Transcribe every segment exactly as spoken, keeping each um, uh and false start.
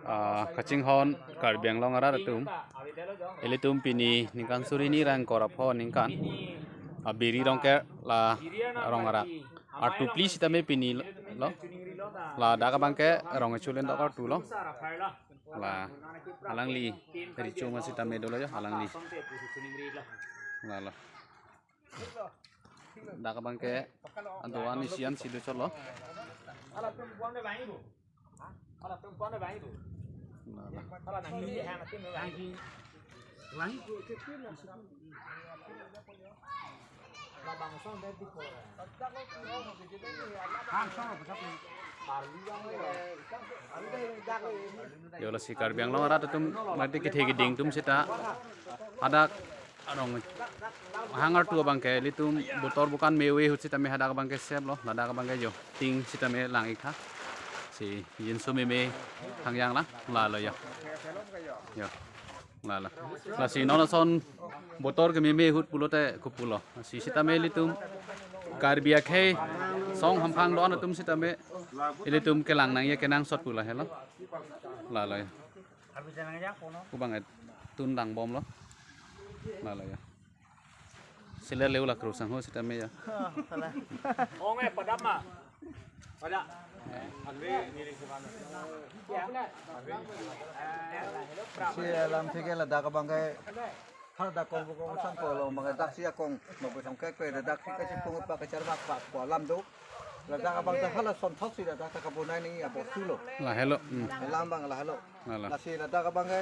Ah, kachinghon Karbi Anglong arat atum. Ilitum pini ningkan suri hini ra ingkoi ra pho aningkan. Ah, Biri Rongker la Rong Arak artu phli sitame pini lo. Ladak abangke Rong Echo Lendok artu lo. La alangli richo ma sitame dolo jo, alangli. La lo. Dak abangke ado-an isi an si do chotlo. La la. Yo, lasi Karbi Anglong arat atum mati kethe keding atum seta hadak Rong Hang artu abangke ilitum botor bukan me-ove ahut sitame hadak abangke sep lo, ladak abangke jo ting sitame lang-ik tha. Si jinso meme thangjang lang, la lo yo. Yo. La la. Lasi non ason botor ke meme ahut pulote kopi pulo. Si sitame ilitum Karbi akhei song hamphang do-an atum sitame ilitum kelang nangji kenangsot pu lahelo. La lo yo. Pu abang et tun dang bom lo. La lo yo. Seler leu la krusang ho sitame ya. Ong eh, padam ma. Pada. Si alam thik ke ladak abangke, hadak kong kong san ko lo, abangke daksi akong, mo besong kek pe daksi kachipung pa kachar bak pa ko alam do. Ladak abang ta hala son thok si ladak ta kabonai ni abostu lo. Lahelo. Hmm. Alam abang lahelo. La la. Lasi ladak abangke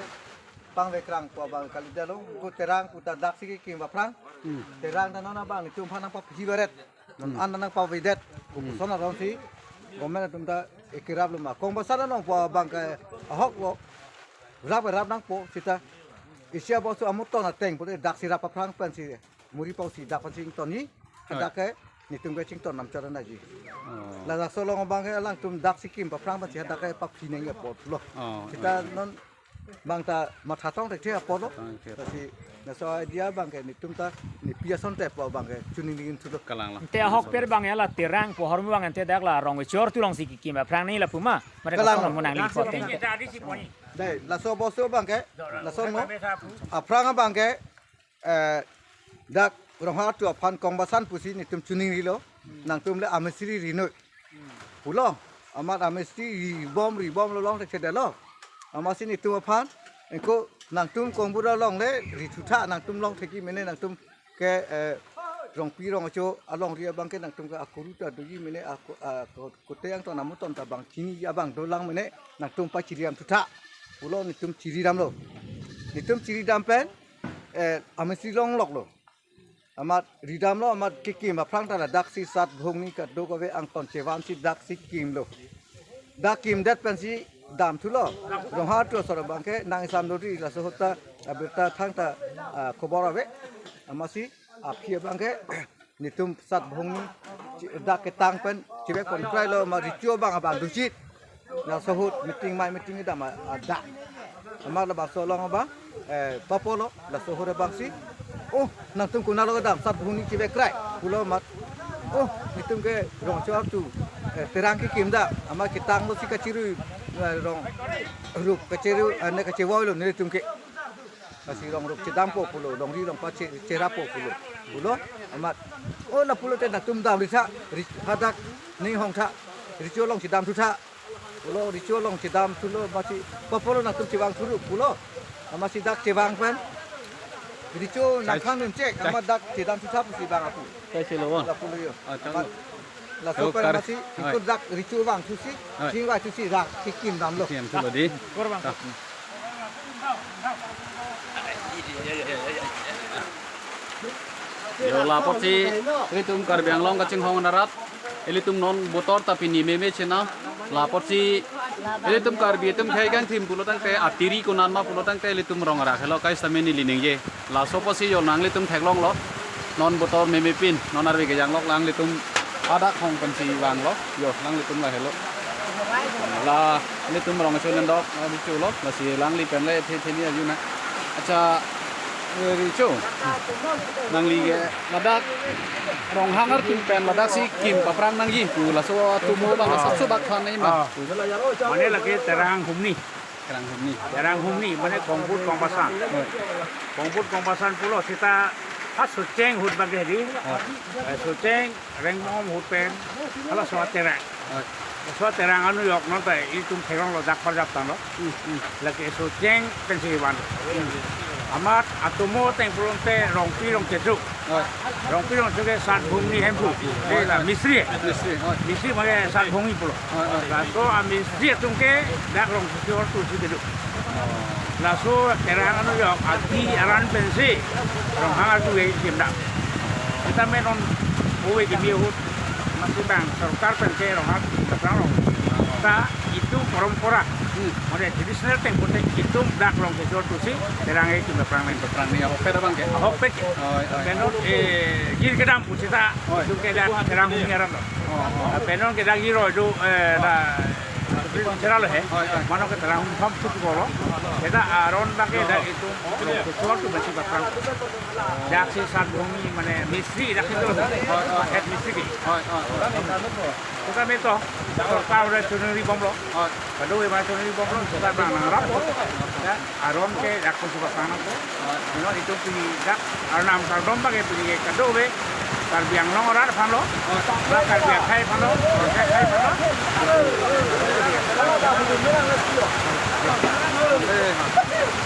pangvekrang ko abang kalidetlo, ko terang ko ta daksi kekim aphrang. Hmm. Terang ta non abang netum aphan nangpaphi baret. Non Hmm. an nangpavedet. Hmm. Koson aron si government atum ta ekirap lo ma. Kongbasan along ko abangke ahok lo. Rap rap nangpo seta. Isi abostu amuton ateng pute daksi rap aphrang pensi muri pau si dak pensi ington ni. Oi. Hadak ke netum ke chington nam chara naji. Oh. Laso along abangke alangtum daksi kekim aphrang pensi hadak ke paphi nangji apot lo. Oh, seta oi. Non abang ta matha tong thekthe apot lo. Tong thekthe. Lasi laso idea abangke netum ta nepi asonte pu abangke choningri thulo. Kalang lo. Ante ahokpet abang ya la terang pu ahormu abang ante dak la Rong Echo artu along si kekim aphrang ni lapu ma. Mari kalang lo. Laso along mo nangli pote. Dei, laso abostu abangke, laso no. Aphrang abangke, eh, dak Rong Hang artu aphan kongbasan pusi netum choningrilo, nangtum le amistri rinoi pulo, amat amistri ribom ribom lo long thekthedetlo. Amatsi netum aphan, engko nangtum kongbura longle ri thutha, nangtum long thekji mene nangtum ke, eh, Rongpi Rong Echo alongri abangke nangtum ke akuru ta doji mene ako-, ako-, kote angton amuton ta bang chini abang dolang mene nangtum pachiridam thutha pulo, netum chiridamlo. Netum chiridam pen, eh, amistri longloklo. Amat ridamlo, amat kekim aphrang ta ladak si sat bhong ni kadokave angton chevan si daksi kimlo. Dak kimdet pensi dam thulo. Rong Hang artu asor abangke nang isam dori laso ahut ta abirta thangta, ah, khobor ave. Amatsi aphi abangke netum sat bhong ni chi-, dak ketang pen chivek pon krailo ma richo abang abang dusit. Laso ahut meeting mai meeting dam a-, adak. Amat laso along abang, eh, papolo, laso ahut abangsi. Oh, nangtum konat lo kedam, sat bhong ni chivek krai. Pulo amat. Oh, netum ke Rong Echo artu, eh, terang kekim dak. Amat ketanglo si kachirui, eh, rong rup kachirui, eh, ne kachevoilo netum ke. Lasi rong rup chedampo pulo, longri longpat che-, cherapo pulo. Pulo, amat. Oh, la pulote nangtum damri tha, ri-, hadak ning hong tha, richo along chedam thutha. Pulo, richo along chedam thulo, amatsi papolo nangtum chevang thuru pulo. Amatsi dak chevang pen. Richo nangkhang nun chek, amat dak chedam thutha pusi vang apu. Kai chelo, won. La pulo yo. Ah, chang. Amat laso pen kar-, amatsi, hai, ikur dak richo vang thusi, hai, chingvai thusi dak kekim damlo. Kekim damlo dei. Kor vang. Ah. Yo, la apotsi ilitum Karbi Anglong kachinghon arat, ilitum non botor ta pini meme chenam. La apotsi ilitum Karbi atum khei kangthim pulo tangte atiri konat ma pulo tangte ilitum Rong Arak helo kai sitame neli ningje. Laso apotsi yo nanglitum theklonglo. Non botor meme pin, non arve kejang lok nanglitum hadak hong pensi vanglo. Yo, nanglitum lahelo. La, ilitum Rong Echo Lendok, ah, richo lo, lasi alangli pen le the the ni aju na. Acha, eh, richo. Nangli ke ladak Rong Hang artu pen ladak si kim aphrang nangji pu laso atomo abang, ah, laso bak than nangji ma. Ah. Mane lake terang humni. Terang humni. Terang humni, mane Kongput Kongpasan. Oi. Kongput Kongpasan pulo seta ha Socheng ahut bang ke hedi. Oi. Eh, Socheng, Rengbong ahut pen, halaso aterang. Oi. Laso aterang anujok non ta itum theklonglo, dak parjap tanglo. Hmm, hmm. Lake Socheng pensi van. Hmm. Amat atomo ateng pulote Rongpi Rongcheso. Oi. Rongpi Rongcheso ke Satbhumi Hemphu. Oi, eh, la oi. Mistri. Mistri, oi. Mistri mane Satbhumi pulo. Oi, oi. Laso amistri atum ke dak Rongcheso ahor tulsi kedo. Laso terang anujok adi aran pensi Ronghang arju ke kim dak. Seta me non ove kimi ahut masi bang sorkar pensi Ronghang kim dak rong. Ta itum porompora. Hmm. Mane traditional thing pute itum dak Rongcheso ahor tulsi terang ke kim dak rong. Dak rong ni ahokpet abang ke? Ahokpet. Oi, oi. Pen non, eh, gir kedam pusita. Oi. Itum ke dak terang humni aran lo. Oh, oh. Pen non ke dak giro do, eh, da, sera lo he. Oi, oi. Mane ke terang humni thom thut ko lo. Seta aron dak ke dak itum Rongcheso ahor tu besi dak rong. Dak si Satbhumi mane mistri dak si do. Oi, oi. Head mistri ke. Oi, oi, oi. Seta me to, sorkar ore chunri bomlo. Oi. Kadokave abang chunri bomlo, seta abang nangrap. Ya, aron ke dak pusi bang nang. Oi. Ino itum pini dak arnam kardom abang ke pini ke kadokave Karbi Anglong arat aphan lo. Oi. Ba Karbi akhei aphan lo, Karbi akhei aphan lo. Eh.